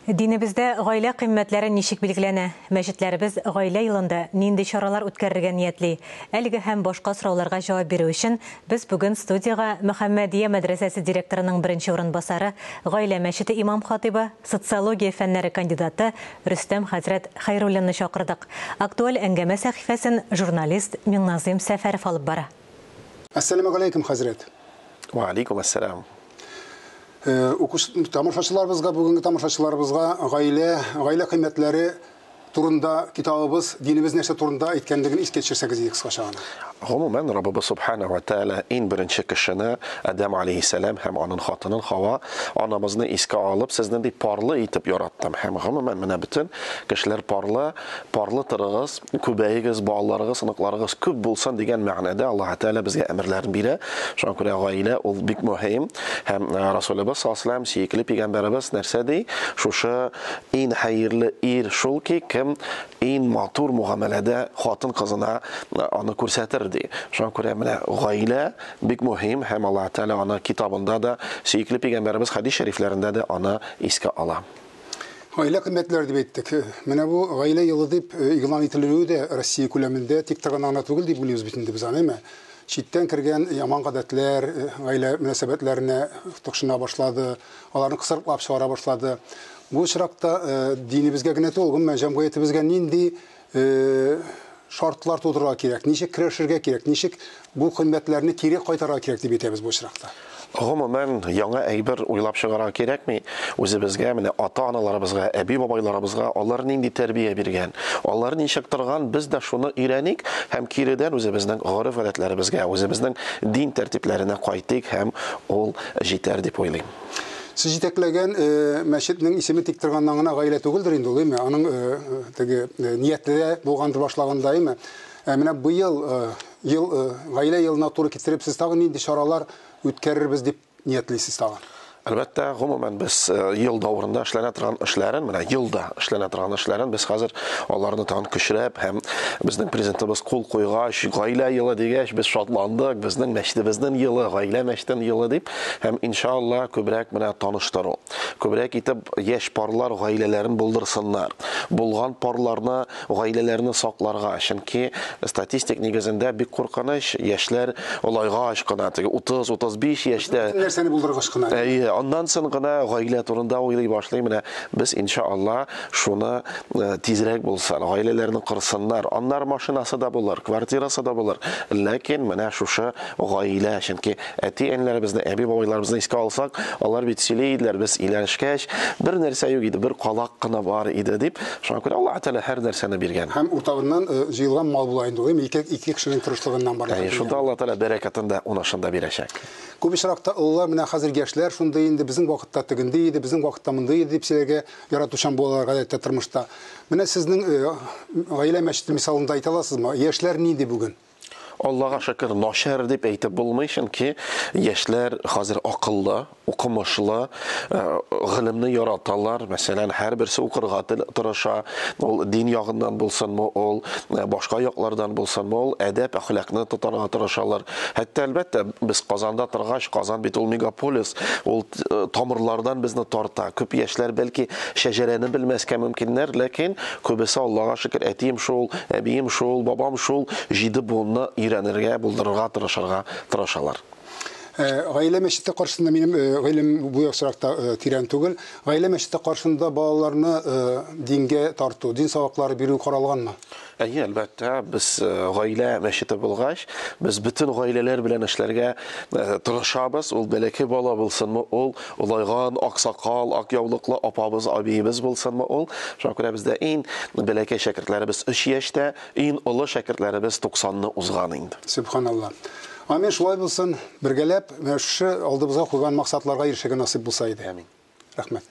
Динебездә гаилә кыйммәтләре ничек билгеләнә? Мәчетләребез Гаилә елында нинди чаралар үткәрергә ниятли? Әлеге һәм башка сорауларга җавап бирү өчен без бүген студиягә Мөхәммәдия мәдрәсәсе директорының беренче урынбасары, Гаилә мәчете имам-хатыйбы, социология фәннәре кандидаты Рөстәм хәзрәт Хәйруллинны чакырдык. Актуаль әңгәмә сәхифәсен журналист Миңназыйм Сәфәров алып бара. Әссәламегаләйкем, хәзрәт! Вә алейкум әссәлам. Укуч тамашачыларыбызга, бүгенге тамашачыларыбызга гаилә, гаилә кыйммәтләре турында китабыбыз, динебез нәрсә турында әйткәнлеген искә төшерсәгез иде кыскача гына. Гомумән, Раббыбыз Субхана ва Тааля иң беренче кешене, Адәм алейһиссәлам һәм аның хатынын Хава анабызны искә алып, сезне ди парлы итеп яраттым. Һәм гомумән менә бөтен кешеләр парлы, парлы торыгыз, Күбәегез, балаларыгыз, оныкларыгыз күп булсын дигән мәгънәдә Аллаһ Тәгалә безгә әмерләрен бирә. Шуңа күрә гаилә ул бик мөһим. Һәм э, Расулыбыз саллаллаһу алейһи сөекле пәйгамбәребез нәрсә ди? Шушы иң хәерле ир шул ки, кем иң матур мөгамәләдә хатын-кызына э, аны күрсәтер ди. Шуңа күрә менә гаилә бик мөһим һәм Аллаһ Тәгалә аны китабында да, сөекле пәйгамбәребез хәдис шәрифләрендә дә аны искә ала. Гаилә кыйммәтләре дип әйттек. Менә бу гаилә елы дип игълан ителүе дә Россия күләмендә тик торган гына түгел дип уйлыйбыз бит инде без аны, әйме? Читтән кергән яман гадәтләр гаилә мөнәсәбәтләренә тыкшына башлады, аларны кысрыклап чыгара башлады. Бу очракта динебезгә генә түгел, гомумән җәмгыятебезгә нинди шартлар тудырырга кирәк, ничек көрәшергә кирәк, ничек бу кыйммәтләрне кире кайтарырга кирәк дип әйтәбез бу очракта? Гомумән, яңа әйбер уйлап чыгарырга кирәкми. Үзебезгә, менә ата-аналарыбызга, әби-бабайларыбызга алар нинди тәрбия биргән, алар ничек торган, без дә шуны өйрәник һәм киредән үзебезнең гореф-гадәтләребезгә, үзебезнең дин тәртипләренә кайтыйк һәм ул җитәр дип уйлыйм. Сез җитәкләгән мәчетнең исеме тик торганнан гына гаилә түгелдер инде ул, әйме? Аның теге нияте дә булгандыр башлаганда, әйме? Ә менә быел ел гаилә елына туры китереп сез тагын нинди чаралар үткәрербез дип ниятлисез тагын? Әлбәттә, гомумән без ел давырында эшләнә торган эшләрен, менә елда эшләнә торган эшләрен без хәзер аларны тагын көчләп һәм безнең президентыбыз кул куйгач, гаилә елы дигәч, без шатландык, безнең мәчетебезнең елы, гаилә мәчетенең елы дип һәм иншалла күбрәк менә таныштыру. Күбрәк итеп яшь парлар гаиләләрен булдырсыннар. Булган парларны гаиләләрне сакларга, чөнки статистик нигезендә бик куркыныч, яшьләр олайгач кына, теге 30-35 яшьтә. Бөтен нәрсәне булдыргач кына. Әйе, аннан соң гына гаилә турында уйлый башлый. Менә без, иншалла, шуны тизрәк булсын, гаиләләрне корсыннар. Аннары машинасы да булыр, квартирасы да булыр. Ләкин менә шушы гаилә, чөнки Әти-әниләребезне, әби-бабайларыбызны искә алсак, алар бит сөйли иделәр, без өйләнешкәч, бер нәрсә юк иде, бер калак кына бар иде дип. Шуңа күрә Аллаһ Тәгалә һәр нәрсәне биргән. Һәм уртагыннан җыелган мал була инде ул, әйме, ике кешенең тырышлыгыннан барлыкка килгән. Әйе, шунда Аллаһ Тәгалә бәрәкәтен дә, унышын да бирәчәк. Күп очракта олылар, менә хәзер яшьләр шундый инде, безнең вакытта тегенди иде, безнең вакытта мондый иде дип сөйләргә яратучан булалар гадәттә тормышта. Менә сезнең гаилә мәчете мисалында әйтә аласызмы, яшьләр нинди бүген? Аллага шөкер, начар дип әйтеп булмый, чөнки яшьләр хәзер акыллы, укымышлы, гыйлемне яраталар. Мәсәлән, һәрберсе укырга тырыша. Ул дин ягыннан булсынмы, ул башка яклардан булсынмы, ул әдәп, әхлакны тотарга тырышалар. Хәтта, әлбәттә, без Казанда торгач, Казан бит ул мегаполис, ул тамырлардан безне тарта. Күп яшьләр, бәлки, шәҗәрәне белмәскә мөмкиннәр, ләкин Күбесе, Аллага шөкер, әтием шул, әбием шул, бабам шул, җиде буынны өйрәнергә, булдырырга тырышырга тырышалар. Гаилә мәчете каршында минем гыйлем бу яхшырак тирән түгел. Гаилә мәчете каршында балаларны дингә тарту, дин сабаклары бирү каралганмы? Әйе, әлбәттә, без гаилә мәчете булгач, без бөтен гаиләләр белән эшләргә тырышабыз. Ул бәләкәй бала булсынмы, ул Олайган, аксакал, ак яулыклы апабыз, абиебез булсынмы ул. Шуңа күрә бездә иң бәләкәй шәкертләребез 3 яшьтә, иң олы шәкертләребез 90-ны узган инде. Сөбханалла. Амин, шулай булсын. Бергәләп, менә шушы алдыбызга куйган максатларга ирешергә насыйп булса иде. Амин. Рәхмәт.